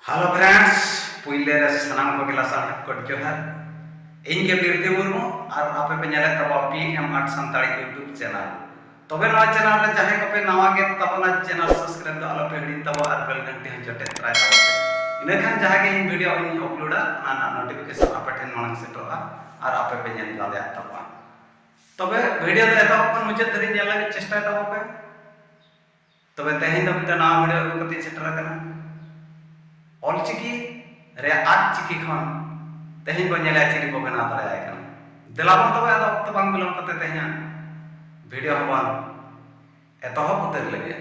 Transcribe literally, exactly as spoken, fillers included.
Hello friends, ᱯᱩᱭᱞᱮ ᱨᱮ ᱥᱟᱱᱟᱢ ᱠᱚᱜᱮ ᱞᱟᱥᱟᱲᱦᱮᱫ ᱠᱚᱴ ᱡᱚᱦᱟᱨ᱾ ᱤᱧ ᱜᱮ ᱵᱤᱨᱫᱤ ᱢᱩᱨᱢᱩ ᱟᱨ ᱟᱯᱮ ᱯᱮ ᱧᱮᱞᱮᱫ ᱛᱟᱵᱚᱱᱟ P M Art Santali YouTube channel᱾ ᱛᱚᱵᱮ ᱱᱚᱣᱟ channel ᱨᱮ ᱡᱟᱦᱟᱸᱭ ᱠᱚᱯᱮ ᱱᱟᱣᱟ ᱜᱮ ᱛᱟᱵᱚᱱᱟ, channel subscribe ᱫᱚ ᱟᱞᱚᱯᱮ ᱦᱤᱲᱤᱧ ᱛᱟᱵᱚᱱᱟ ᱟᱨ bell ᱜᱷᱟᱱᱴᱤ ᱦᱚᱸ ᱡᱚᱴᱮᱫ ᱛᱚᱨᱟᱭ ᱛᱟᱵᱚᱱ ᱯᱮ᱾ ᱤᱱᱟᱹᱠᱷᱟᱱ ᱡᱟᱦᱟᱸ ᱜᱮ ᱤᱧ video ᱤᱧ uploadᱟ, ᱚᱱᱟ ᱨᱮᱱᱟᱜ notification ᱟᱯᱮ ᱴᱷᱮᱱ ᱢᱟᱲᱟᱝ ᱥᱮᱴᱮᱨᱚᱜᱼᱟ ᱟᱨ ᱟᱯᱮ ᱯᱮ ᱧᱮᱞ ᱫᱟᱲᱮᱭᱟᱜ ᱛᱟᱵᱚᱱᱟ᱾ ᱛᱚᱵᱮ video ᱫᱚ ᱮᱛᱚᱦᱚᱵ ᱠᱷᱚᱱ ᱢᱩᱪᱟᱹᱫ ᱫᱷᱟᱹᱨᱤᱡ ᱧᱮᱞ ᱞᱟᱹᱜᱤᱫ ᱪᱮᱥᱴᱟᱭ ᱛᱟᱵᱚᱱ ᱯᱮ᱾ ᱛᱚᱵᱮ ᱛᱮᱦᱮᱧ ᱫᱚ ᱢᱤᱫᱴᱟᱝ ᱱᱟᱣᱟ video ᱟᱹᱜᱩ ᱠᱟᱛᱮ ᱥᱮᱴᱮᱨ ᱟᱠᱟᱱᱟ᱾ ᱚᱞᱪᱤᱠᱤ ᱨᱮ ᱟᱫ ᱪᱤᱠᱤ ᱠᱷᱚᱱ ᱛᱮᱦᱮᱧ ᱵᱚᱱ ᱧᱮᱞᱟ ᱪᱤᱞᱤ ᱵᱚ ᱵᱮᱱᱟᱣ ᱫᱟᱲᱮᱭᱟᱭ ᱠᱟᱱᱟ᱾ ᱫᱮᱞᱟ ᱵᱚᱱ ᱛᱚᱵᱮ ᱟᱫᱚ ᱚᱠᱛᱚ ᱵᱟᱝ ᱵᱤᱞᱚᱢ ᱠᱟᱛᱮ ᱛᱮᱦᱮᱧᱟᱜ video ᱦᱚᱸᱵᱚᱱ ᱮᱛᱚᱦᱚᱵ ᱩᱛᱟᱹᱨ ᱞᱮᱜᱮ᱾